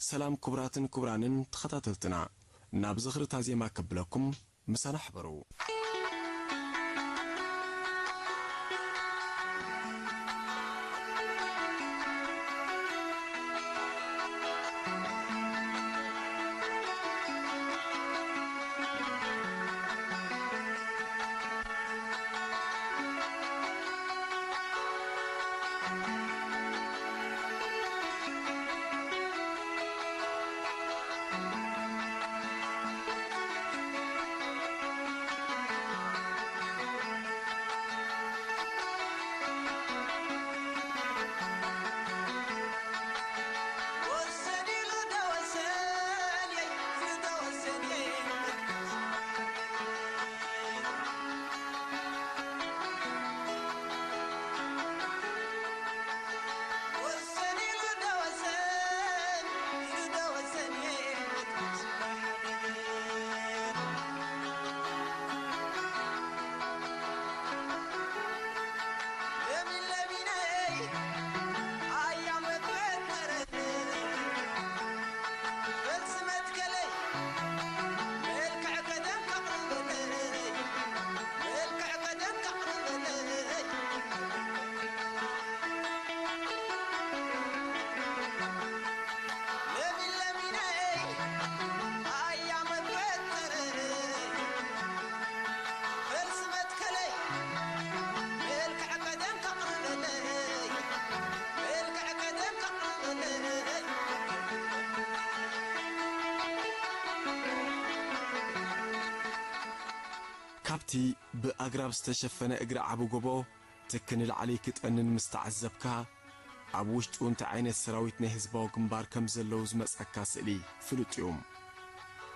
ሰላም ክቡራትን ክቡራንን ተኸታተልትና፣ ናብ ዝኽሪ እታ ዜማ ከብለኩም ምሳና ሕበሩ። ካብቲ ብኣግራብ ዝተሸፈነ እግሪ ዓቢ ጎቦ ትኪ ንላዕሊ ክጠንን ምስ ተዓዘብካ፣ ኣብ ውሽጡ እንታይ ዓይነት ሰራዊት ናይ ህዝባዊ ግንባር ከም ዘለዉ ዝመጸካ ስእሊ ፍሉጥ እዩ።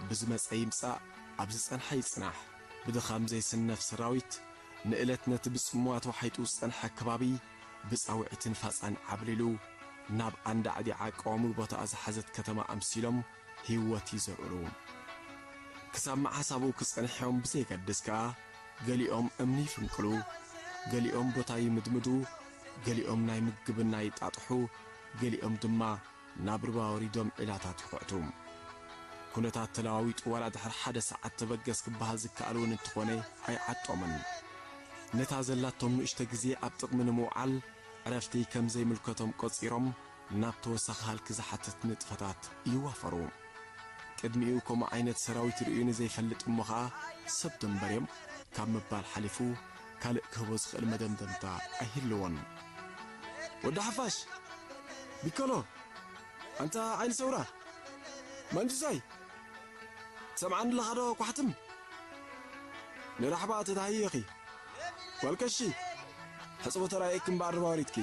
ብዝመጸ ይምጻእ፣ ኣብ ዝጸንሐ ይጽናሕ፣ ብድኻም ዘይስነፍ ሰራዊት፣ ንእለት ነቲ ብጽምዋ ተዋሒጡ ዝጸንሐ ከባቢ ብጻውዒትን ፋጻን ዓብሊሉ፣ ናብ ኣንዳዕዲዓ ቀዋሚ ቦታኣ ዝሓዘት ከተማ ኣምሲሎም ህይወት ይዘርኡሉ። ክሳብ መዓስ ኣብኡ ክጸንሑ እዮም ብዘየገድስ ከኣ፣ ገሊኦም እምኒ ይፍንቅሉ፣ ገሊኦም ቦታ ይምድምዱ፣ ገሊኦም ናይ ምግብና ይጣጥሑ፣ ገሊኦም ድማ ናብ ሩባ ወሪዶም ዒላታት ይኹዕቱ። ኩነታት ተለዋዊጡ ዋላ ድሕሪ ሓደ ሰዓት ተበገስ ክበሃል ዝከኣል እውን እንተኾነ ኣይዓጦምን። ነታ ዘላቶም ንእሽቶ ግዜ ኣብ ጥቕሚ ንምውዓል ዕረፍቲ ከም ዘይምልከቶም ቆጺሮም ናብ ተወሳኺ ሃልኪ ዝሓትት ንጥፈታት ይዋፈሩ። ቅድሚኡ ከምኡ ዓይነት ሰራዊት ርእዩ ንዘይፈልጥ እሞ ኸኣ ሰብ ዶ እምበር እዮም ካብ ምባል ሓሊፉ ካልእ ክህቦ ዝኽእል መደምደምታ ኣይህልዎን። ወዲ ሓፋሽ! ቢከሎ! ኣንታ ዓይኒ ሰውራ! መንጁሳይ! ትሰምዓኒ ኣለኻ ዶ ኳሕትም? ንራሕባ ተታህየኺ። ጓል ቀሺ! ሕጽቦ ተራእየኪ እምበኣር ርባ ወሪድኪ።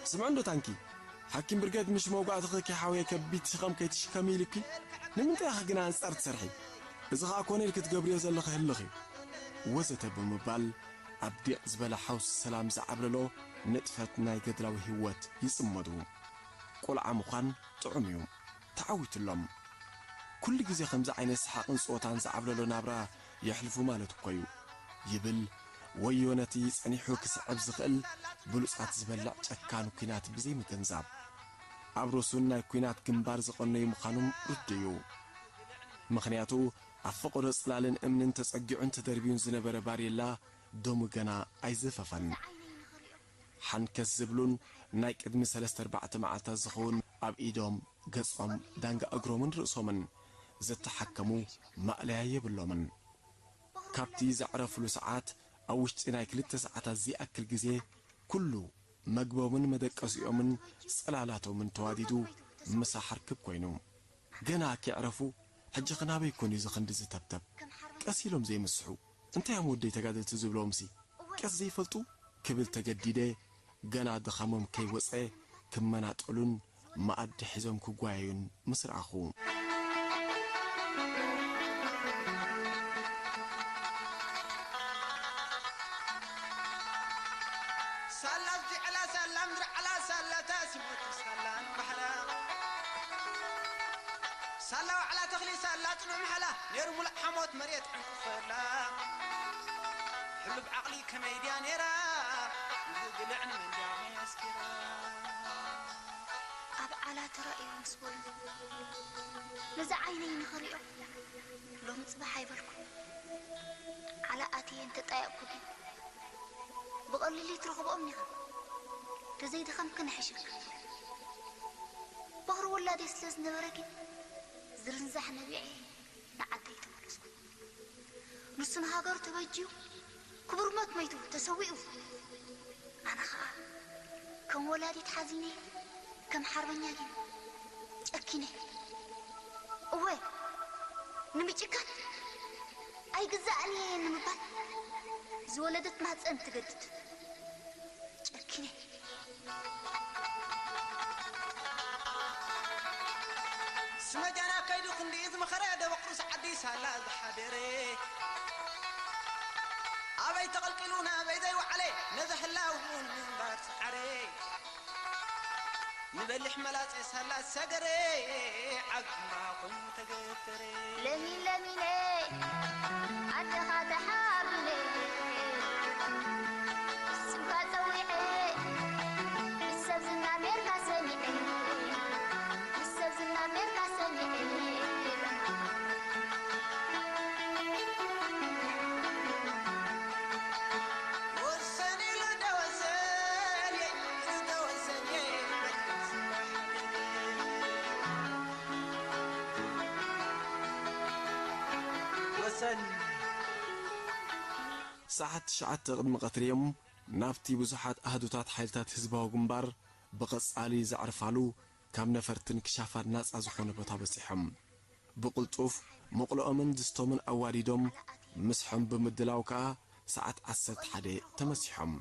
ስምዒ እንዶ ታንኪ! ሓኪም ብርጌድ ምሽ መውጋእትኺ ከይሓውየ ከቢድ ሽኸም ከይትሽከሚ ኢሉኪ። ንምንታይ ኢኺ ግና ኣንጻር ትሰርሒ? እዚ ኸኣ ኮነ ኢልኪ ትገብርዮ ዘለኺ ህልኽ እዩ። ወዘተ ብምባል ኣብ ዲቕ ዝበለ ሓውሲ ሰላም ዝዓብለሎ ንጥፈት ናይ ገድላዊ ህይወት ይጽመዱ። ቆልዓ ምዃን ጥዑም እዩ። ተዓዊትሎም። ኩሉ ግዜ ከምዚ ዓይነት ሰሓቕን ጸወታን ዝዓብለሎ ናብራ የሕልፉ ማለት እኮ እዩ፣ ይብል ወዮ ነቲ ጸኒሑ ክስዕብ ዝኽእል ብሉጻት ዝበልዕ ጨካን ኲናት ብዘይምግንዛብ። ኣብ ርእሱን ናይ ኲናት ግንባር ዝቐነዩ ምዃኖም ርዱእ እዩ። ምኽንያቱ ኣብ ፈቐዶ ጽላልን እምንን ተጸጊዑን ተደርብዩን ዝነበረ ባሬላ ደሙ ገና ኣይዘፈፈን። ሓንከስ ዝብሉን ናይ ቅድሚ ሰለስተ ኣርባዕተ መዓልታት ዝኸውን ኣብ ኢዶም፣ ገጾም፣ ዳንጋ እግሮምን ርእሶምን ዝተሓከሙ ማእለያ የብሎምን። ካብቲ ዘዕረፍሉ ሰዓት ኣብ ውሽጢ ናይ ክልተ ሰዓታት ዝኣክል ግዜ ኩሉ መግቦምን መደቀሲኦምን ጽላላቶምን ተዋዲዱ ምሳሕ ርክብ ኮይኑ። ገና ከዕረፉ፣ ሕጂ ኸ ናበይ ኮን እዩ እዚ ኽንዲ ዝተብተብ? ቀስ ኢሎም ዘይምስሑ፣ እንታይ እዮም ወደይ ተጋደልቲ ዝብሎምሲ? ቀስ ዘይፈልጡ? ክብል ተገዲደ፣ ገና ድኻሞም ከይወጸ ክመናጠሉን መኣዲ ሒዞም ክጓየዩን ምስ ረኣኹ። ሳላ ዝዓላ ሳላ ምድሪ ዓላ ሳላ ታሲሞት ሳላ ንባሕራ ሳላ ዋዕላ ተኽሊ ሳላ ጽኑዕ ምሓላ ነይሩ ሙሉእ ሓሞት መሬት ዕንቁፈላ ሕሉብ ዓቕሊ ከመይ ድያ ነይራ ንዝግልዕን መንድያ መስኪራ ኣብ ዓላ ተራእዩ ምስ በሉ፣ ነዚ ዓይነይ ንኽሪኦ ሎሚ ጽባሕ ኣይበልኩ። ዓላ ኣትየ እንተጣየቕኩ ግን ብቐሊሉ ትረኽብኦም ኢኻ። ተዘይደኸምክ ንሕሸካ። በኽሪ ወላደይ ስለ ዝነበረ ግን ዝርንዛሕ ነቢዐ ንዓደይ ተመለስኩ። ንሱ ንሃገሩ ተበጅዩ ክቡር ሞት መይቱ ተሰዊኡ። ኣነ ኸኣ ከም ወላዲት ሓዚነ፣ ከም ሓርበኛ ግን ጨኪነ። እወ፣ ንምጭካን ኣይግዛእን እየ ንምባል ዝወለደት ማህፀን ትገድድ። ጨኪነ። ስመጃና ከይዱ ክንዲ ዝመኸረ ደበቅሩስ ዓዲ ሳላ ዝሓደረ ኣበይ ተቐልቂሉ ናበይ ዘይወዓለ ነዚ ህላው ምንባር ሰዓረ ንበሊሕ መላፀ ሳላ ሰገረ ዓግማ ኮይኑ ተገተረ ለሚን ለሚነ ኣደኻ ተሓቢነ ስምካ ጸዊዐ ሰብ ዝናሜርካ ሰሚዐ ሰብ ዝናሜርካ ሰሚዐ ወሰን ኢሉ ደወሰን ኢሉ ደወሰን ወሰን ሰዓት ትሽዓተ ቅድሚ ቀትሪ እዮም ናብቲ ብዙሓት ኣህዱታት ሓይልታት ህዝባዊ ግንባር ብቐጻሊ ዘዕርፋሉ ካብ ነፈርትን ክሻፋት ናጻ ዝኾነ ቦታ በጺሖም። ብቕልጡፍ መቑሎኦምን ድስቶምን ኣዋዲዶም ምስሖም ብምድላው ከኣ ሰዓት ዓሰርተ ሓደ ተመሲሖም።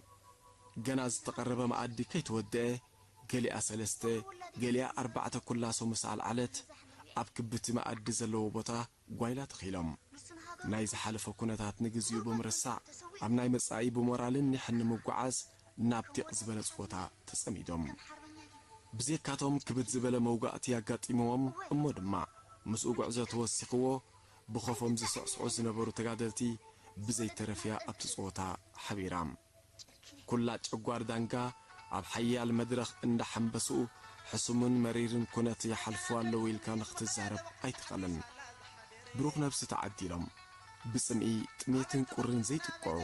ገና ዝተቐረበ መኣዲ ከይተወደአ ገሊኣ ሰለስተ ገሊኣ ኣርባዕተ ኩላሶ ምስ ኣልዓለት ኣብ ክብቲ መኣዲ ዘለዎ ቦታ ጓይላ ተኺሎም። ናይ ዝሓለፈ ኩነታት ንግዚኡ ብምርሳዕ ኣብ ናይ መጻኢ ብሞራልን ኒሕን ንምጉዓዝ ናብ ዲቕ ዝበለ ጾታ ተጸሚዶም። ብዜካቶም ክብድ ዝበለ መውጋእቲ ኣጋጢምዎም እሞ ድማ ምስኡ ጉዕዞ ተወሲኽዎ ብኾፎም ዝስዕስዑ ዝነበሩ ተጋደልቲ ብዘይተረፍያ ኣብቲ ጸወታ ሓቢራ። ኩላ ጨጓር ዳንጋ ኣብ ሓያል መድረኽ እንዳሓንበስኡ ሕሱምን መሪርን ኩነት ይሓልፉ ኣለዉ ኢልካ ንኽትዛረብ ኣይትኽእልን። ብሩኽ ነብሲ ተዓዲሎም ብጽምኢ ጥሜትን ቁርን ዘይጥቅዑ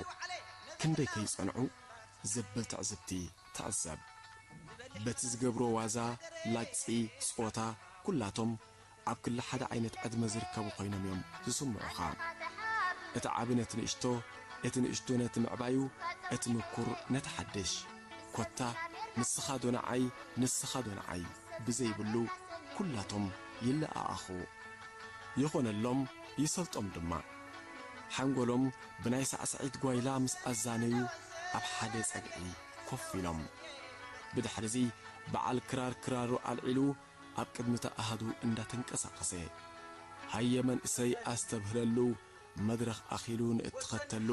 ክንደይ ከይጸንዑ ዘብል ትዕዝብቲ ተዕዘብ። በቲ ዝገብሮ ዋዛ፣ ላግጺ፣ ጾታ ኩላቶም ኣብ ክሊ ሓደ ዓይነት ዕድመ ዝርከቡ ኮይኖም እዮም ዝስምዑኻ። እቲ ዓቢ ነቲ ንእሽቶ፣ እቲ ንእሽቶ ነቲ ምዕባዩ፣ እቲ ምኩር ነቲ ሓድሽ። ኮታ ንስኻ ዶ ንዓይ ንስኻ ዶ ንዓይ ብዘይብሉ ኩላቶም ይለኣኣኹ። ይኾነሎም ይሰልጦም ድማ። ሓንጎሎም ብናይ ሳዕሳዒት ጓይላ ምስ ኣዛነዩ ኣብ ሓደ ጸግዒ ኮፍ ኢሎም። ብድሕሪዚ በዓል ክራር ክራሩ ኣልዒሉ ኣብ ቅድሚ እቲ ኣሃዱ እንዳተንቀሳቐሰ፣ ሃየ መንእሰይ ኣስተብህለሉ፣ መድረኽ ኣኺሉ ንእትኸተሉ፣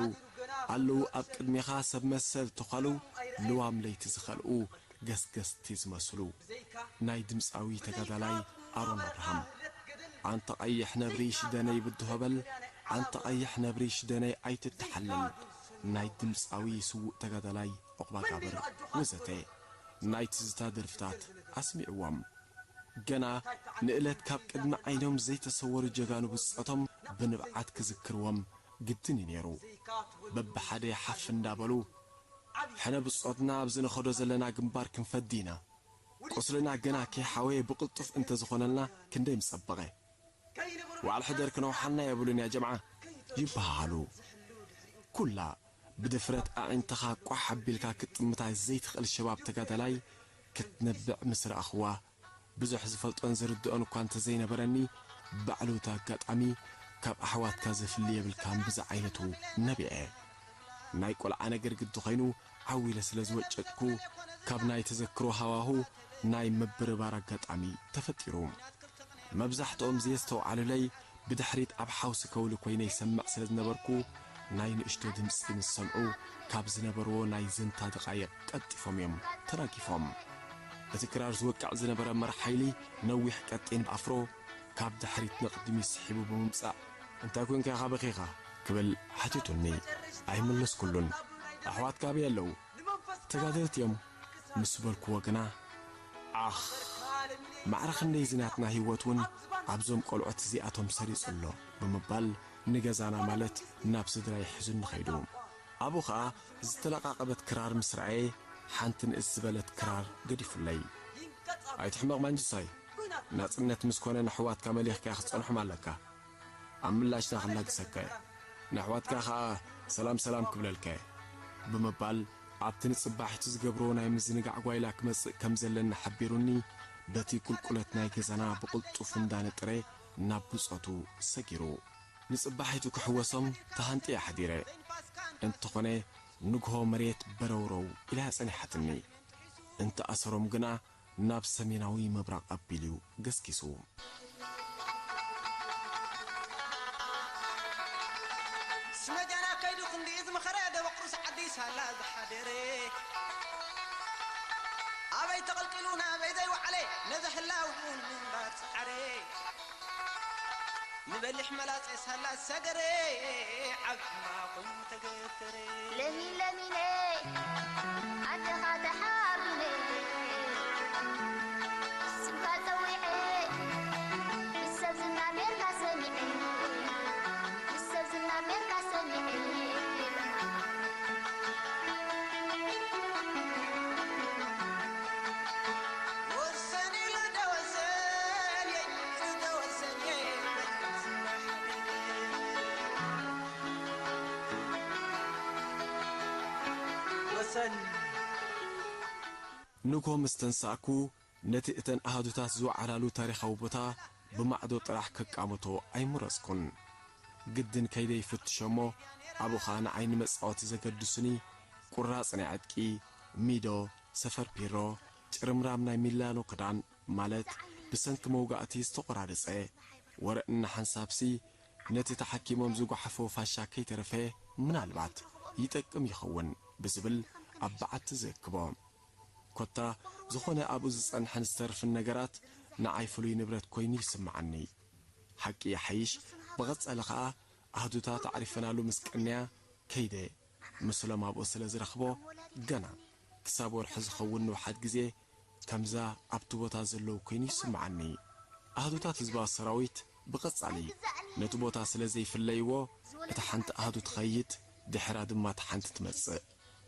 ኣለዉ ኣብ ቅድሜኻ ሰብ መሰል ተዃሉ፣ ልዋም ለይቲ ዝኸልኡ፣ ገስገስቲ ዝመስሉ። ናይ ድምጻዊ ተጋዳላይ ኣሮን ኣብርሃም። ኣንታ ቀይሕ ነብሪ ሽደነይ ብድሆ በል፣ ኣንታ ቀይሕ ነብሪ ሽደነይ ኣይትተሓለል። ናይ ድምጻዊ ስዉእ ተጋዳላይ ዑቕባጋብር ወዘተ። ናይ ትዝታ ደርፍታት ኣስሚዕዎም። ገና ንእለት ካብ ቅድሚ ዓይኖም ዘይተሰወሩ ጀጋኑ ብጾቶም ብንብዓት ክዝክርዎም ግድን እዩ ነይሩ። በብሓደ ሓፍ እንዳበሉ፣ ሕነ ብጾትና ኣብዚ ንኸዶ ዘለና ግንባር ክንፈዲ ኢና። ቁስልና ገና ከይሓወየ ብቕልጡፍ እንተዝኾነልና ክንደይ ምጸበቐ። ዋዕል ሕደር ክነውሓልና የብሉን ያ ጀምዓ ይበሃሃሉ። ኩላ ብድፍረት ኣዒንትኻ ቋሕ ኣቢልካ ክትጥምታ ዘይትኽእል ሸባብ ተጋዳላይ ክትነብዕ ምስ ረኣኽዋ፣ ብዙሕ ዝፈልጦን ዝርድኦን እኳ እንተዘይነበረኒ፣ ባዕሉ እቲ ኣጋጣሚ ካብ ኣሕዋትካ ዘፍሊ የብልካን ብዝዓይነቱ ነቢዐ። ናይ ቆልዓ ነገር ግዲ ኮይኑ ዓው ኢለ ስለ ዝወጨጥኩ፣ ካብ ናይ ተዘክሮ ሃዋሁ ናይ ምብርባር ኣጋጣሚ ተፈጢሩ። መብዛሕትኦም ዘየስተውዓሉለይ ብድሕሪት ኣብ ሓውሲ ከውሊ ኮይነ ይሰምዕ ስለ ዝነበርኩ፣ ናይ ንእሽቶ ድምጺ ምስ ሰምዑ ካብ ዝነበርዎ ናይ ዘንታ ደቓይቕ ቀልጢፎም እዮም ተራጊፎም። እቲ ክራር ዝወቅዕ ዝነበረ መራሕ ሓይሊ ነዊሕ ቀጢን ኣፍሮ ካብ ድሕሪት ንቕድሚት ስሒቡ ብምምጻእ፣ እንታይ ኮንካ ኢኻ በኺኻ? ክብል ሓቲቱኒ። ኣይመለስኩሉን። ኣሕዋትካ ኣበይ ኣለዉ? ተጋደልቲ እዮም ምስ በልኩዎ ግና፣ ዓኽ! ማዕረ ክንደይ ዝናትና ህይወት እውን ኣብዞም ቆልዑት እዚኣቶም ሰሪጹ ኣሎ ብምባል ንገዛና ማለት ናብ ስድራ ይሕዙኒ ኸይዱ። ኣብኡ ኸኣ ዝተለቓቐበት ክራር ምስ ረኣየ ሓንቲ ንእስ ዝበለት ክራር ገዲፉለይ። ኣይትሕመቕ ማንጁሳይ፣ ናጽነት ምስ ኮነ ንኣሕዋትካ መሊኽካ ክትጸንሖም ኣለካ። ኣብ ምላሽና ክላግሰካ እየ። ንኣሕዋትካ ኸኣ ሰላም ሰላም ክብለልካ እየ ብምባል ኣብቲ ንጽባሒቱ ዝገብሮ ናይ ምዝንጋዕ ጓይላ ክመጽእ ከም ዘለኒ ሓቢሩኒ በቲ ቁልቁለት ናይ ገዛና ብቕልጡፍ እንዳነጠረ ናብ ብጾቱ ሰጊሩ። ንጽባሒቱ ክሕወሶም ተሃንጥየ ሓዲረ። እንተኾነ ንግሆ መሬት በረውረው ኢላ ጸኒሓትኒ። እንተ ኣሰሮም ግና ናብ ሰሜናዊ ምብራቕ ኣቢሉ እዩ ገስጊሱ። ስመጃና ከይዱ ክንዲ ዝመኸረ ደበ ቁርሲ ዓዲ ሳላ ዝሓደረ ኣበይ ተቐልቂሉ ናበይ ዘይወዓለ ነዚ ህላው እውን ምንባር ጸዓረ ንበሊሕ መላጸ ሳላ ሰገረ ዓብማ ኮይኑ ተገተረ ለሚን ለሚነ ኣደኻ ተሓቢነ ስምካ ጸዊዐ ብሰብ ዝናገርካ ሰሚዐ ብሰብ ዝናገርካ ሰሚዐ ንግሆ ምስ ተንሳእኩ፣ ነቲ እተን ኣሃዱታት ዝወዓላሉ ታሪኻዊ ቦታ ብማዕዶ ጥራሕ ከቃምቶ ኣይመረጽኩን። ግድን ከይደ ይፍትሾ እሞ፣ ኣብኡ ኸኣ ንዓይ ንመጻወቲ ዘገድሱኒ ቁራጽ ናይ ዕጥቂ፣ ሚዶ፣ ሰፈር ፒሮ፣ ጭርምራም ናይ ሚላኖ ክዳን፣ ማለት ብሰንኪ መውጋእቲ ዝተቖራረጸ ወረ እናሓንሳብሲ ነቲ ተሓኪሞም ዝጓሓፎ ፋሻ ከይተረፈ ምናልባት ይጠቅም ይኸውን ብዝብል ኣብ በዓቲ ዝእክቦ። ኮታ ዝኾነ ኣብኡ ዝጸንሐን ዝተርፍን ነገራት ንዓይ ፍሉይ ንብረት ኮይኑ ይስምዓኒ። ሓቂ ይሓይሽ፣ ብቐጸሊ ኸኣ ኣህዱታት ኣዕሪፈናሉ ምስ ቀንያ ከይደ ምስሎም ኣብኡ ስለ ዝረኽቦ፣ ገና ክሳብ ወርሒ ዝኸውን ንውሓት ግዜ ከምዛ ኣብቲ ቦታ ዘለዉ ኮይኑ ይስምዓኒ። ኣህዱታት ህዝባዊ ሰራዊት ብቐጻሊ ነቲ ቦታ ስለ ዘይፍለይዎ፣ እታ ሓንቲ ኣህዱ ትኸይድ፣ ድሕራ ድማ እታ ሓንቲ ትመጽእ።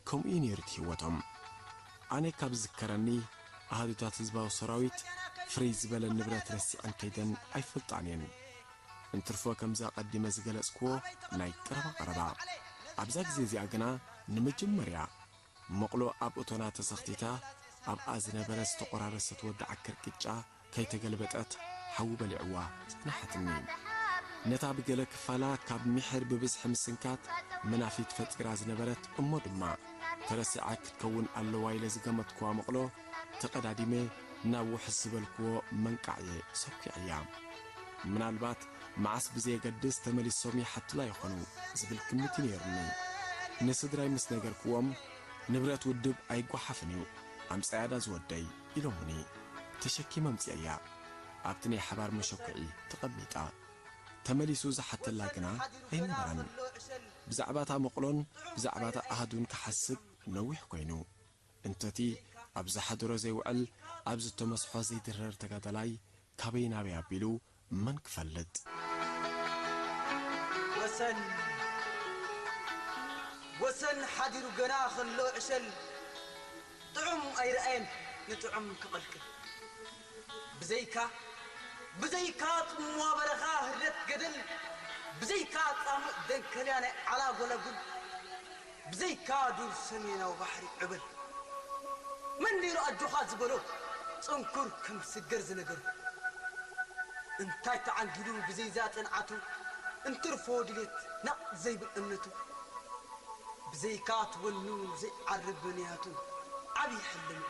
ከምኡ እዩ ነይሩ እቲ ህይወቶም። ኣነ ካብ ዝዝከረኒ፣ ኣሃዱታት ህዝባዊ ሰራዊት ፍርይ ዝበለ ንብረት ረሲዐን ከይደን ኣይፈልጣን እየን። እንትርፎ ከምዚ ኣቐዲመ ዝገለጽክዎ ናይ ቀረባ ቀረባ። ኣብዛ ግዜ እዚኣ ግና ንመጀመርያ መቕሎ ኣብ እቶና ተሰኽቲታ ኣብኣ ዝነበረ ዝተቖራረሰት ወዲ ዓከር ቅጫ ከይተገልበጠት ሓዊ በሊዕዋ ጸንሓትኒ። ነታ ብገለ ክፋላ ካብ ሚሕር ብብዝሒ ምስንካት መናፊት ፈጢራ ዝነበረት እሞ ድማ ተረሲዓ ክትከውን ኣለዋ ኢለ ዝገመትክዋ መቕሎ ተቐዳዲመ ናብ ውሕስ ዝበልክዎ መንቃዕ እየ ሰኲዐያ። ምናልባት መዓስ ብዘየገድስ ተመሊሶም ይሓቱላ ይኾኑ ዝብል ግምት እዩ ነይሩኒ። ንስድራይ ምስ ነገርክዎም፣ ንብረት ውድብ ኣይጓሓፍን እዩ፣ ኣምጻያ ዳ ዝወደይ ኢሎምኒ። ተሸኪመ ኣምጺኣያ ኣብቲ ናይ ሓባር መሸኩዒ ተቐሚጣ። ተመሊሱ ዝሓተላ ግና ኣይነበረን። ብዛዕባታ መቕሎን ብዛዕባታ ኣሃዱን ክሓስብ ነዊሕ ኮይኑ። እንተቲ ኣብ ዝሓደሮ ዘይውዕል፣ ኣብ ዝተመስሖ ዘይድረር ተጋዳላይ ካበይ ናበይ ኣቢሉ መን ክፈልጥ? ወሰን፣ ወሰን ሓዲሩ ገና ከሎ ዕሸል፣ ጥዑም ኣይረኣየን ንጥዑም ክቐልቅል። ብዘይካ፣ ብዘይካ ጽምዋ በረኻ ህርደት ገደል፣ ብዘይካ ጻምእ ደንከልያ ናይ ዓላ ጎለጉል፣ ብዘይካ ዱር ሰሜናዊ ባሕሪ ዕበል፣ መን ነይሩ ኣጆኻ ዝበሎ ጽንኩር ከም ስገር ዝነገሮ? እንታይ ተዓንጊሉ ብዘይዛ ጽንዓቱ እንትርፎ ድሌት ናቕ ዘይብል እምነቱ? ብዘይካ ትወኑ ዘይዓርብ ንያቱ ዓብዪ ሕልም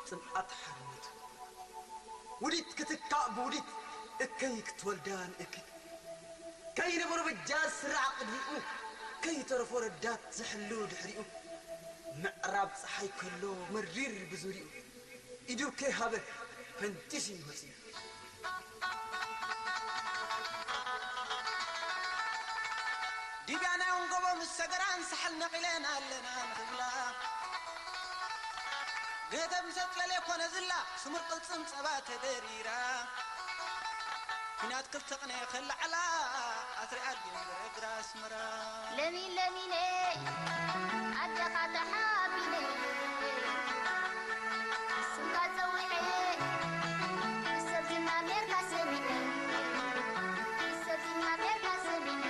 ጽንዓት ሓርነቱ። ውዲት ክትካእ ብውዲት እከይ ክትወልዳ ንእክይ። ከይነበሮ በጃ ዝስራዕ ቅድሚኡ፣ ከይተረፎ ረዳት ዝሕሉ ድሕሪኡ። ምዕራብ ጸሓይ ከሎ መሪር ብዙሪኡ፣ ኢዱ ከይሃበ ፈንጢሱ እዩ መጺኡ። ዲብያ ናይ ወንጎቦ ምስ ሰገራን ሳሕል ነቒለን ኣለና ንኽብላ። ገተብ ምሰ ጽለለ ኮነ ዝላ ስሙር ቅልጽም ጸባ ተደሪራ። ኲናት ክልተ ቅነ ከለዓላ ኣትሪኣ ድንግረ ግራ ኣስመራ። ለሚን ለሚነ ኣደኻ ተሓቢነ ስምካ ጸዊዐ ሰብ ዝና ሜርካ ሰሚዐ ሰብ ዝና ሜርካ ሰሚዐ።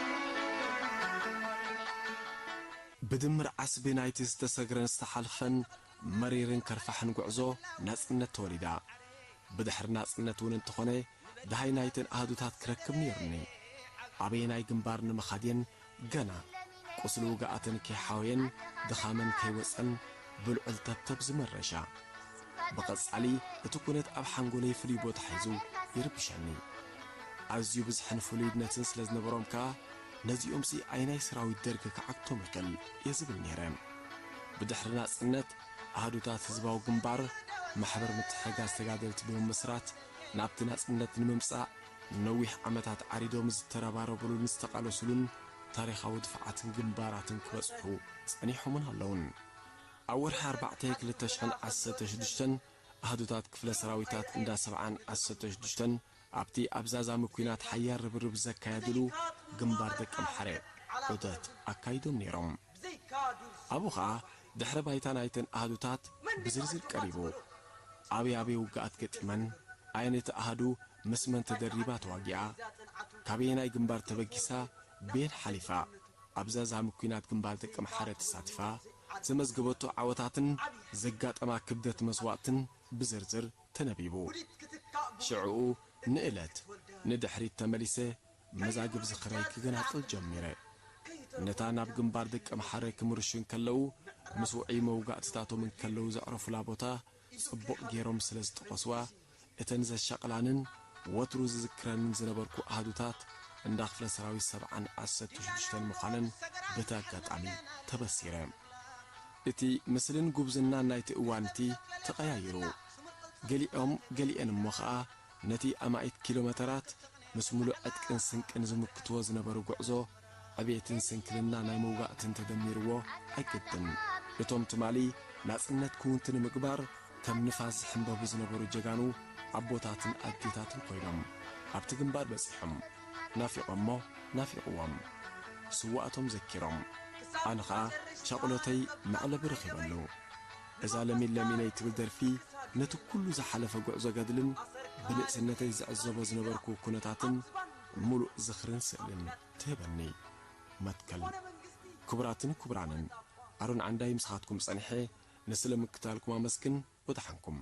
ብድምር ዓስቢ ናይቲ ዝተሰግረን ዝተሓልኸን መሪርን ከርፋሕን ጉዕዞ ናጽነት ተወሊዳ። ብድሕሪ ናጽነት እውን እንተኾነ ደሃይ ናይተን ኣሃዱታት ክረክብ ነይሩኒ። ኣበየናይ ግንባር ንምኻድየን ገና ቁስሊ ውግኣተን ከይሓወየን ድኻመን ከይወጸን ብልዑል ተብተብ ዝመረሻ። ብቐጻሊ እቲ ኩነት ኣብ ሓንጎለይ ፍሉይ ቦታ ሒዙ ይርብሸኒ። ኣዝዩ ብዝሕን ፍሉይነትን ስለ ዝነበሮም ከኣ ነዚኦምሲ ኣየናይ ሰራዊት ደርጊ ክዓግቶም ይኽእል እየ ዝብል ነይረ። ብድሕሪ ናጽነት ኣሃዱታት ህዝባዊ ግንባር ማሕበር ምትሕግጋዝ ተጋደልቲ ብምምስራት ናብቲ ናጽነት ንምምጻእ ነዊሕ ዓመታት ዓሪዶም ዝተረባረቡሉን ዝተቓለሱሉን ታሪኻዊ ድፍዓትን ግንባራትን ክበጽሑ ጸኒሖምን ኣለዉን። ኣብ ወርሒ ኣርባዕተ ክልተ ሽሕን ዓሰርተ ሽዱሽተን ኣሃዱታት ክፍለ ሰራዊታት እንዳ ሰብዓን ዓሰርተ ሽዱሽተን ኣብቲ ኣብ ዛዛሚ ኲናት ሓያል ርብርብ ዘካየድሉ ግንባር ደቀምሓረ ዑደት ኣካይዶም ነይሮም። ኣብኡ ኸኣ ድሕረ ባይታ ናይተን ኣሃዱታት ብዝርዝር ቀሪቡ። ኣበይ ኣበይ ውግኣት ገጢመን፣ ኣየነይቲ ኣሃዱ ምስ መን ተደሪባ ተዋጊኣ፣ ካበየናይ ግንባር ተበጊሳ፣ በየን ሓሊፋ፣ ኣብ ዛዛሚ ኲናት ግንባር ደቀምሓረ ተሳቲፋ ዘመዝገበቶ ዓወታትን ዘጋጠማ ክብደት መስዋእትን ብዝርዝር ተነቢቡ። ሽዕኡ ንእለት ንድሕሪት ተመሊሰ መዛግብ ዝኽረይ ክገናጽል ጀሚረ። ነታ ናብ ግንባር ደቀምሓረ ክምርሹ እንከለዉ ምስ ውዑይ መውጋእትታቶም እንከለዉ ዘዕረፉላ ቦታ ጽቡቕ ገይሮም ስለ ዝጠቐስዋ እተን ዘሻቕላንን ወትሩ ዝዝክረንን ዝነበርኩ ኣሃዱታት እንዳ ክፍለ ሰራዊት ሰብዓን ዓሰርተ ሽዱሽተን ምዃነን በቲ ኣጋጣሚ ተበሲረ። እቲ ምስልን ጉብዝናን ናይቲ እዋን እቲ ተቐያይሩ። ገሊኦም ገሊኤን እሞ ኸኣ ነቲ ኣማኢት ኪሎ መተራት ምስ ምሉእ ዕጥቅን ስንቅን ዝምክትዎ ዝነበሩ ጉዕዞ ዕቤትን ስንክልና ናይ መውጋእትን ተደሚርዎ ኣይግድን። እቶም ትማሊ ናጽነት ክውንቲ ንምግባር ከም ንፋስ ዝሕንበቡ ዝነበሩ ጀጋኑ ኣቦታትን ኣዴታትን ኮይኖም ኣብቲ ግንባር በጺሖም። ናፊቖሞ ናፊቕዎም። ስውኣቶም ዘኪሮም። ኣነ ኸኣ ሻቕሎተይ መዕለቢ ረኺበሉ። እዛ ለሚን ለሚነይ ትብል ደርፊ ነቲ ኩሉ ዝሓለፈ ጉዕዞ ገድልን ብንእስነተይ ዝዕዘቦ ዝነበርኩ ኩነታትን ምሉእ ዝኽርን ስእልን ትህበኒ። መትከል። ክቡራትን ክቡራንን፣ ኣሮን ዓንዳይ ምሳኻትኩም ጸኒሐ፣ ንስለ ምክታልኩም ኣመስግን። ወደሓንኩም።